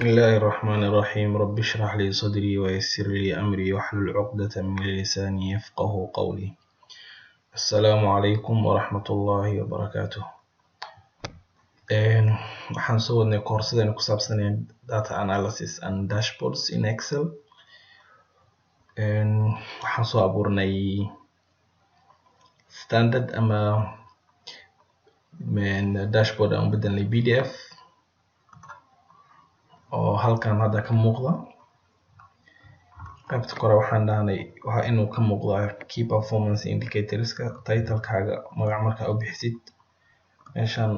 الله الرحمن الرحيم رب اشرح لي صدري ويسر لي أمري واحلل عقدة من لساني يفقه قولي. السلام عليكم ورحمة الله وبركاته. Waxaan soo wadnay koorsadaynu ku saabsanayn data analysis and dashboards in Excel. Waxaan soo abuurnay standard ama dashboard aan u bedelnay PDF oo halkan hadda ka muuqda. Qaybta kore waxaan dhahnay waa inuu ka muuqdaa key performance indicatorska, titlekaaga magac markaa u bixisid meeshan,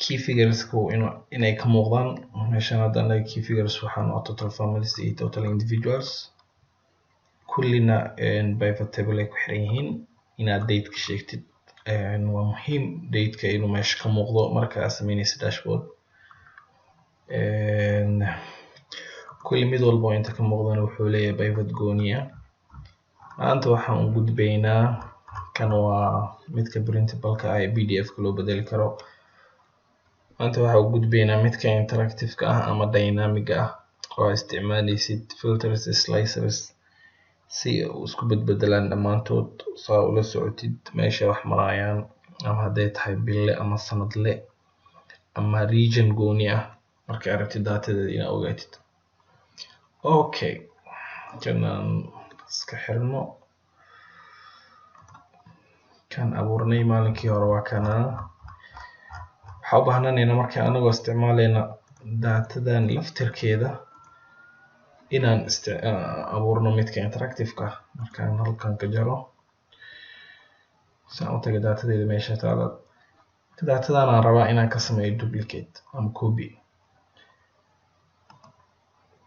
key figureska inay ka muuqdaan meeshan. Hadda anaga key figures waxaan waa total families iyo total individuals, kullina pivot table ay ku xiran yihiin. Inaad date ka sheegtid waa muhiim, dateka inuu meesha ka muuqdo marka aad sameynaysid dashboard. Kulli mid walba oo inta ka muuqdana wuxuu leeyahay pivot gooni ah. Maanta waxaan u gudbaynaa kan, waa midka printableka ah ee PDF ka loo bedeli karo. Maanta waxaan u gudbaynaa midka interactive-ka ah ama dynamic-ga ah oo aad isticmaaleysid filters, slicers, si u isku bedbedelaan dhammaantood, saa ula socotid meesha wax marayaan, ama hadday tahay bille ama sanadle ama region gooni ah marka aad rabtid datadeeda inaad ogaatid. Okay, kanaan iska xirno. Kan abuurnay maalinkii hore waa kana. Waxaa u baahnanayna marka anagoo isticmaalayna datadan laftirkeeda inaan abuurno midka interactive-ka. Markaan halkan ka jaro, saan u taga datadeeda meesha taala, datadan aan rabaa inaan ka sameeyo duplicate ama copy.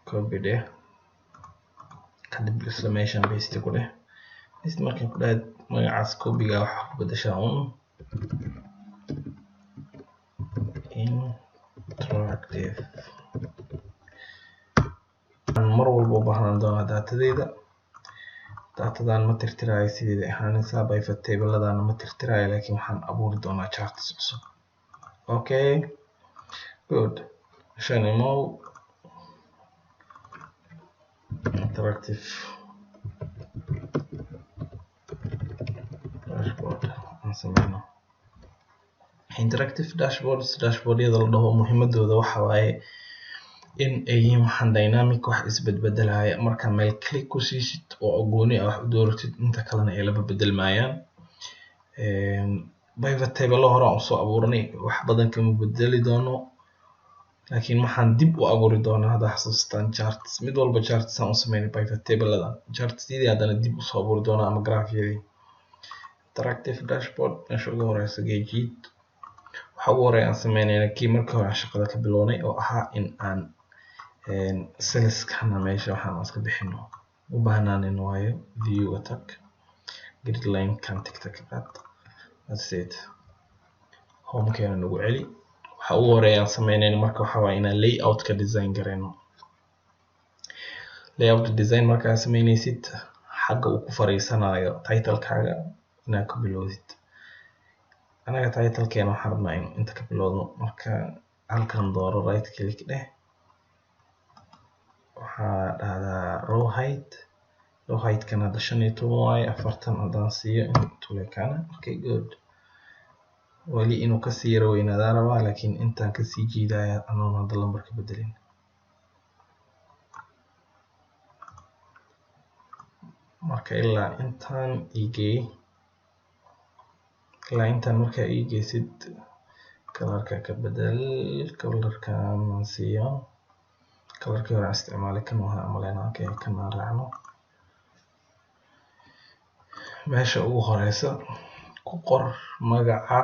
Copy dheh, kadib isla meeshan paste ku dheh. Paste markaan ku dhahay, magacaas copyga waxaa ku bedeshaa un interactive. Mar walba u baahnaan doonaa datadeyda. Datadan ma tirtiraayo, sideeda ahaanaysaa. Pivot tableladana ma tirtiraayo, laakiin waxaan abuuri doonaa charts cusub. Okay, good. Meeshaan imow, interactive dashboard aan sameyno. Interactive dashboards, dashboardyada la dhaho, muhiimadooda waxa waaye in ay yihiin waxaan dynamic, wax isbedbedelaya. Marka meel click ku siisid oo gooni ah wax u dooratid, inta kalena ay laba bedelmayaan. Pivot table hore aan usoo abuurnay, wax badan kama bedeli doono, laakiin waxaan dib u abuuri doonaa, hadda xasuustaan, charts. Mid walba charts aan u sameynay pivot tableadan, chartsyadii haddana dib usoo abuuri doonaa ama graphyadii. Interactive dashboard meesha ugu horeysa geejiid. Waxa ugu horeeya aan sameynayna kii markii hore aan shaqada ka bilownay oo ahaa in aan cellskana meesha waxaan iska bixino u baahnaanin, waayo view tag, gridline kan tigta ka qaad. That's it. Homekeena nagu celi. Waxa ugu horeeya aan sameynayna marka waxa waaye inaan layout-ka design gareyno. Layout design markaa sameynaysid, xagga uu ku fariisanayo titlekaaga inaad ka bilowdid. Anaga titlekeena waxaan rabnaa in inta ka bilowdno. Marka halkan dooro, right click dheh, waxaa dhahdaa row height. Row height-kan hadda 15 waaye, 40 haddaan siiyo intuu leekaana. Okay, good. Wali inuu kasii yaro weynaadaa rabaa, laakiin intaan kasii jiidaya anoon hadda lambarka bedelin. Marka ilaa intaan igeey, ilaa intaan markaa ii geysid, kalarka ka bedel. Kalarkan aan siiyo kalarkii hore aan isticmaalay, kan waxaan umaleynaa. Okay, kan aan raacno. Meesha ugu horeysa ku qor magaca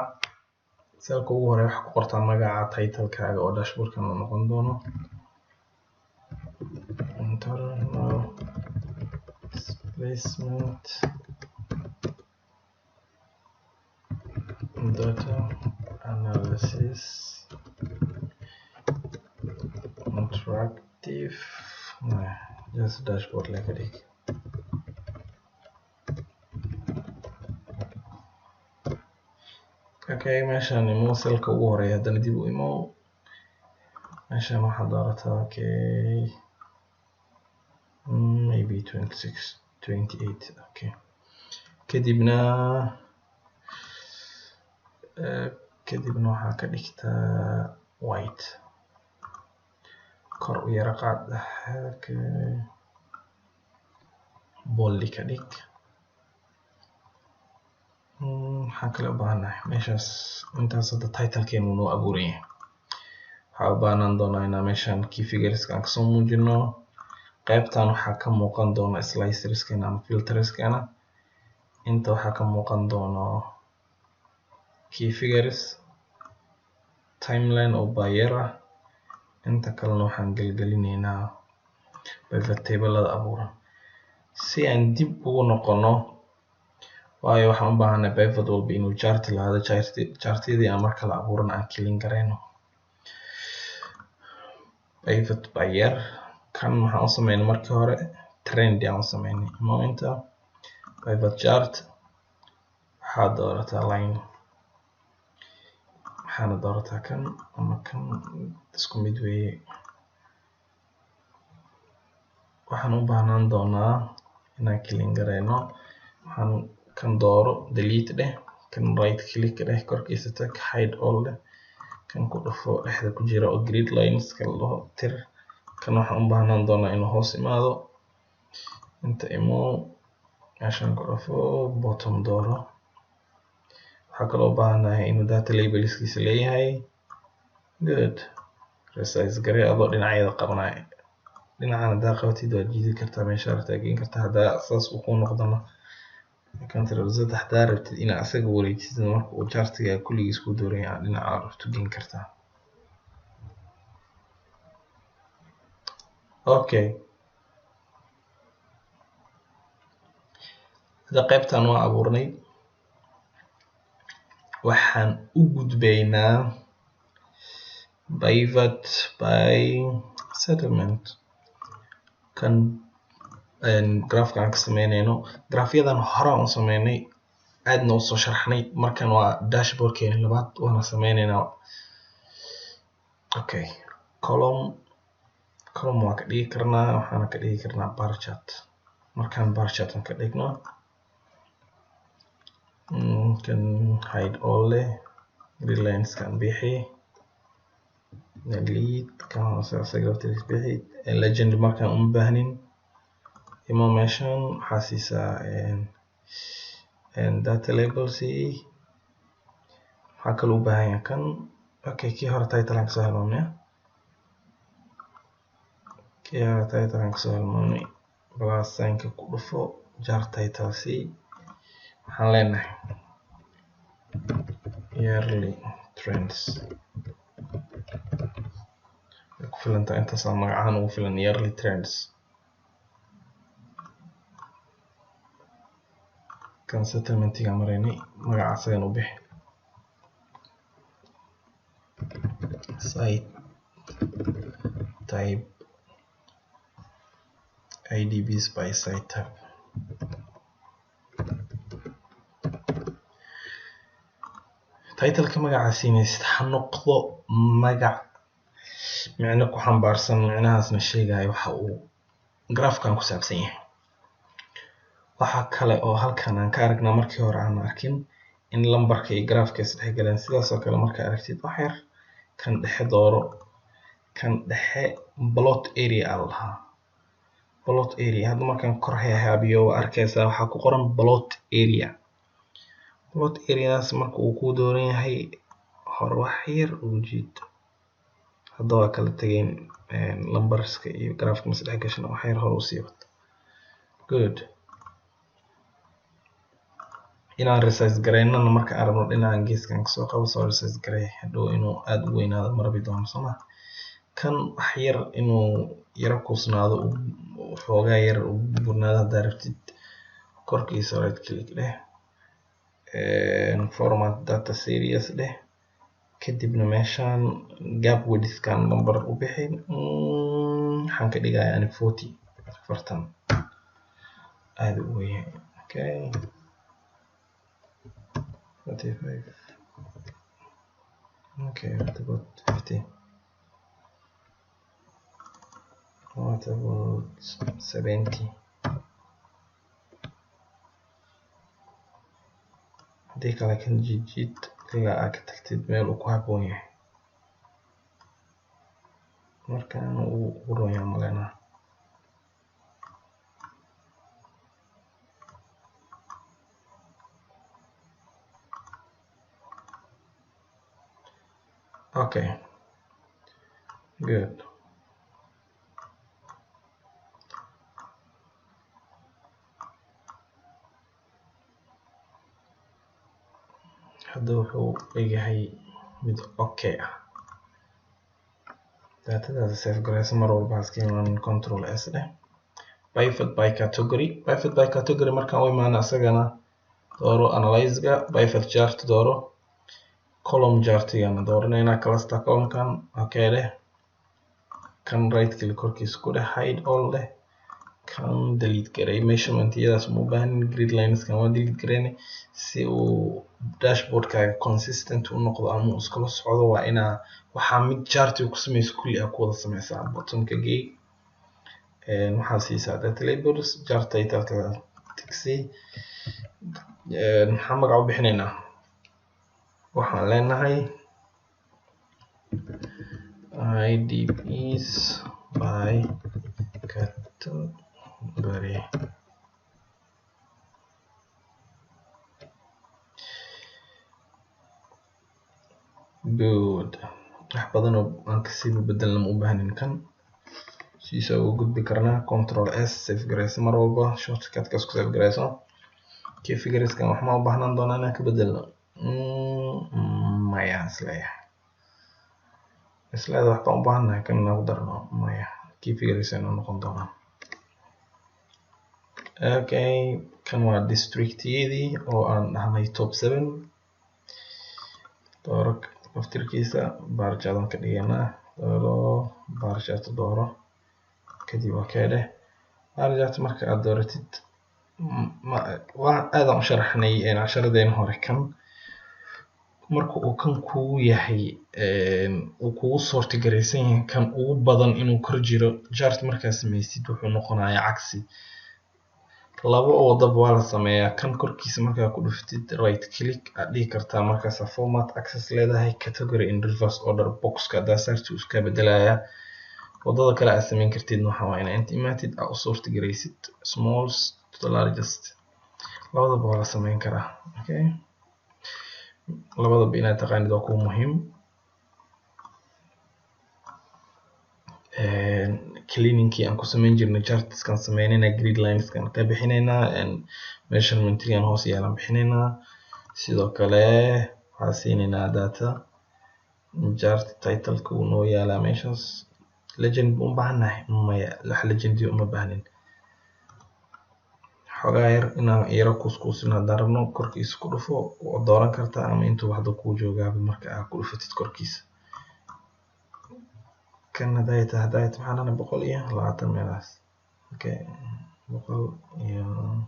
cellka ugu horeeya. Waxaa ku qortaa magaca titlekaaga oo dashboardkan uu noqon doono internal displacement data analysis interactive, just dashboard like dhig. Okay, meeshaan imo, cellka ugu horeeya haddana dib u imo. Meeshan waxaad doorataa, okay, maybe 26, 28. Okay, kadibna waxaa ka dhigtaa white, kor u yara qaad. Okay, bold ka dhig. Maxaan kale u baahannahay meeshaas? Intaas hadda titlekeenu noo abuuran yahay. Waxaa u baahnaan doonaa inaan meeshan key figureska aan kasoo muujino. Qaybtan waxaa ka muuqan doona slicerskeena ama filterskeena. Inta waxaa ka muuqan doona key figures, timeline oo buyer ah. Inta kalena waxaan gelgelinaynaa pivot table-ada abuuran si aan dib ugu noqono, waayo waxaan u baahanay pivot walba inuu chart lahaado. Chartyadii aan mar kale abuuran aan clean gareyno. Pivot buyer kan waxaan u sameynay markii hore trend aan u sameynay. Imo inta pivot chart, waxaad doorataa line, waxaana doorataa kan ama kan, isku mid weeye. Waxaan u baahnaan doonaa inaan clean gareyno. Waxaan kan dooro, delete dheh, kan right click dheh, korkiisa tag, hide all dheh, kan ku dhufo dhexda ku jira oo grid lines kala dhaho, tir. Kan waxaan u baahnaan doonaa inuu hoos imaado. Inta imo, meeshan ku dhufo, bottom dooro. Waxaa kaloo u baahannahay inuu data labelskiisa leeyahay. Good. Resize garee adoo dhinacyada qabanaya. Dhinacan haddaa qabatid waad jiidi kartaa, meesha rabtaa geyn kartaa. Haddaa saas uu ku noqdona, Control Z. Haddaa rabtid inaad asaga wareejisid marka uu chartiga kulligiis ku dooran yahay, dhinaca rabto geyn kartaa. Okay, hadda qaybtan waa abuurnay. Waxaan u gudbaynaa pivot by settlement. Kan graphka aan ka sameynayno, graphyadan horaan u sameynay, aadna usoo sharxnay. Markan waa dashboardkeeni labaad, waana sameynaynaa. Okay, column waa ka dhigi karnaa, waxaana ka dhigi karnaa bar chart. Markaan bar chart aan ka dhigno, kan hide all leh, grid lines kan bixi, delete kan hoose asaga laftiisa bixi. Legend markaan uma baahnin. Imo meeshan, waxaa siisaa data label c. Waxaa kaloo u baahan yahay kan. Okay, kii hore title aan kasoo helmaamnay, kii hore title aan kasoo helmaamnay. Plus signka ku dhufo, jar title c. Waxaan leenahay yearly trends. Way ku filantahay intaasaa magacahan ugu filan, yearly trends. Kan settlementiga maraynay, magaca asagan u bixi, site type, IDBs by site type. Titleka magaca siinaysid ha noqdo magac micno ku xambaarsan, micnahaasna sheegaya waxa uu graphkan ku saabsan yahay. Waxa kale oo halkan aan ka aragnaa, markii hore aan arkin, in lambarka iyo graphka isdhex galeen. Sidaas oo kale markaa aragtid, wax yar kan dhexe dooro. Kan dhexe plot area aa la dhahaa, plot area. Hadda markaan kor hahaabiyo waa arkaysaa waxaa ku qoran plot area. Plot areadaas marka uu ku dooran yahay, hore wax yar ugu jiid. Hadda waa kala tageen lambarska iyo graphka, ma isdhex gashan. Wax yar hore usii wad. Good. Inaan resize gareynana marka aan rabno, dhinacan geeskan kasoo qabo, soo resize garey. Hadhow inuu aad u weynaado ma rabi doono, sooma? Kan wax yar inuu yaro kuusnaado, xoogaa yar u burnaado haddaa rabtid, korkiisa right click dheh, format data series dheh, kadibna meeshan gap widthkan number u bixi. Waxaan ka dhigayaa ani 40, 40, aad u weyn. Okay, 45. Okay, what about 50? What about 70? Haddii kale kan jiid ilaa aad ka tagtid meel uu ku habboon yahay. Markaan uu ugu roon yahay maleynaa. Okay, good. Hadda wuxuu egahay mid okay ah. Datadaada save garayso mar walba haska imaanin control S dheh. Pivot by category. Pivot by category markaan u imaano isagana dooro analyze-ga, pivot chart dooro, column chartigana dooranayna cluster column-kan okay dheh. Kan right click korkiisa ku dheh, hide all dheh. Kan delete garay measurement iyadaas uma baahnin, grid lines kan waa delete garayne si uu dashboard-kaaga consistent u noqdo ama uu iskala socdo. Waa inaa waxaa mid chartiga ku sameyso kulli aa ku wada sameysaa. Bottomka gey, waxaa siisaa data labels, chart title-ka tixi. Maxaa magac u bixinaynaa? Waxaan leenahay IDPs by category. Good. Wax badan oo aan kasii bedelna ma u baahnin, kan siisa ugu gudbi karnaa. Control S save garayso mar walba, shortcut-kaas ku save garayso. Key figures-kan wax ma u baahnaan doonaa inaan ka bedelno? Maya, isleeyahay isleeda wax baan u baahannahay kan inaan ku darno. Maya, key figures aynu noqon doonaa. Okay, kan waa districtyadii oo aan dhahnay top 7. Dooro laftirkiisa, bar chart aan ka dhiganaa. Dooro bar chart, dooro kadib okay dheh. Bar chart marka aad dooratid, waa aadaan u sharaxnay casharadeen hore. Kan marka uu kan kugu yahay, uu kugu sorti garaysan yahay kan ugu badan inuu kor jiro, chart markaa sameysid wuxuu noqonayaa cagsi. Laba wadaba waa la sameeyaa. Kan korkiisa markaa ku dhuftid right click aad dhihi kartaa, markaasa format access leedahay, category in reverse order boxka haddaa saarti uu iska bedelayaa. Wadada kale aad sameyn kartid waxaa waa inaa inta imaatid aad u sorti garaysid smalls to the largest. Labadaba waa la sameyn karaa. Okay, labadaba inaad taqaanid waa kuu muhiim. Cleaningkii aan ku sameyn jirnay chartskan sameynayna, grid lineskan ka bixinaynaa, measurementgan hoos yaalan bixinaynaa. Sidoo kale waxaa siinaynaa data chart title-ka uu noo yaalaa meeshaas. Legend ma u baahannahay? Maya, wax legend uma baahnin. Xogaa yar inaan yaro kuuskuusino haddaan rabno, korkiisa ku dhufo waa dooran kartaa, ama intuu waxda kuu joogaaba marka aad ku dhufatid korkiisa. Kan hadday tahay maxaa dhahnay 120 meelahaas. Okay, 120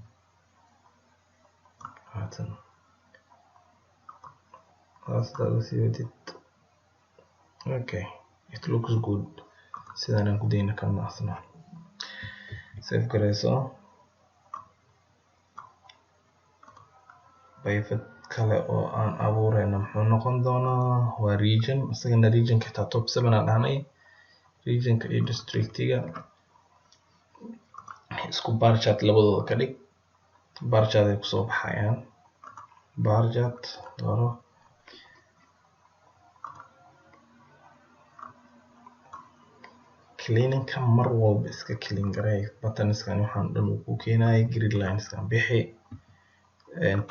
hoos hadaad usii wadid. Okay, it looks good. Sidaan aan ku dayna kan asna save garayso. Pivot kale oo aan abuurayno muxuu noqon doonaa? Waa region. Isagana regionka xitaa top 7 aan dhahnay. Regionka iyo districtiga isku bar chart labadooda ka dhig. Bar chart ay kusoo baxayaan. Bar chart dooro. Cleaningka mar walba iska clean garay. Buttonskan waxaan dhan uu ku keenayay, grid lineskan bixi,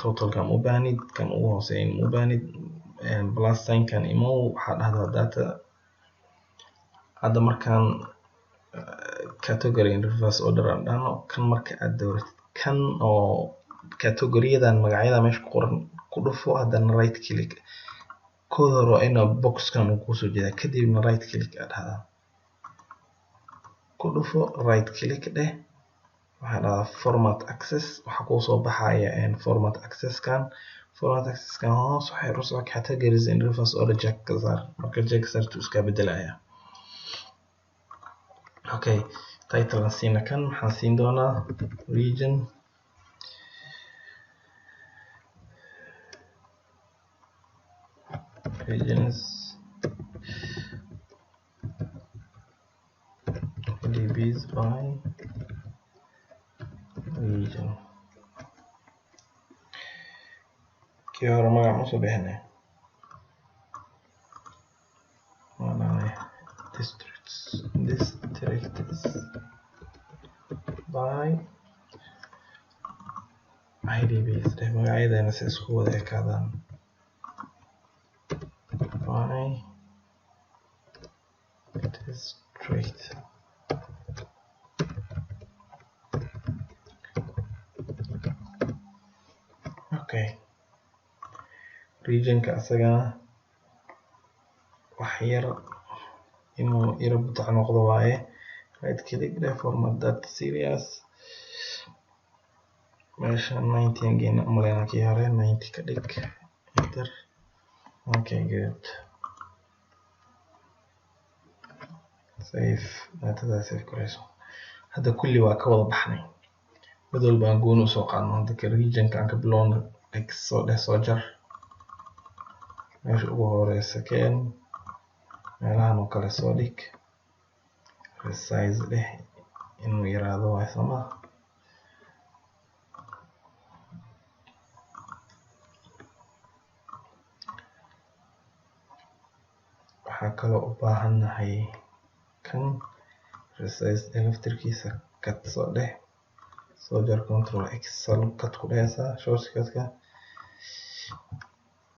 totalkan u baahnid, kan ugu hooseeya u baahnid, plus signkan imow, waxaa dhahdaa data. Hadda markaan category in reverse order aan dhahno, kan marka aad dooratid kan oo categoriyadan magacyada meesha ku qoran ku dhufo, haddana right click kooda hore waa inaa boxkan uu kusoo jeedaa, kadibna right click aad dhahdaa, ku dhufo right click dheh, waxaa dhahdaa format access. Waxaa kuusoo baxaya format access kan. Format access kan hoos waxay u soo categories in reverse order check ka saar. Marka check saartu iska bedelaya. Okay, title aan siina kan, maxaan siin doonaa region regions IDPs by region. Kii hore magac ma soo bixinay, districts by IDPs dheh, magacyadana si isku wada ekaadaan by district. Okay, regionka asagana wax yar inuu yara butac noqdo waaye. Right click dheh, format data series, meesha 90 aan geyna umaleynaa, kii hore 90 ka dhig, enter. Okay, good, save datada, save karayso. Hadda kulli waa ka wada baxnay, mid walba aan gooni usoo qaadno. Hadda ka regionka aan ka bilowno, x soo dheh, soo jar, meesha ugu horeysa keen, meelahan oo kale soo dhig, resize dheh, inuu yaraado waay sooma. Waxaa kaloo u baahannahay kan resize dheh, laftirkiisa cut soo dheh, soo jar, control x cut ku dhehaysaa shortcutka.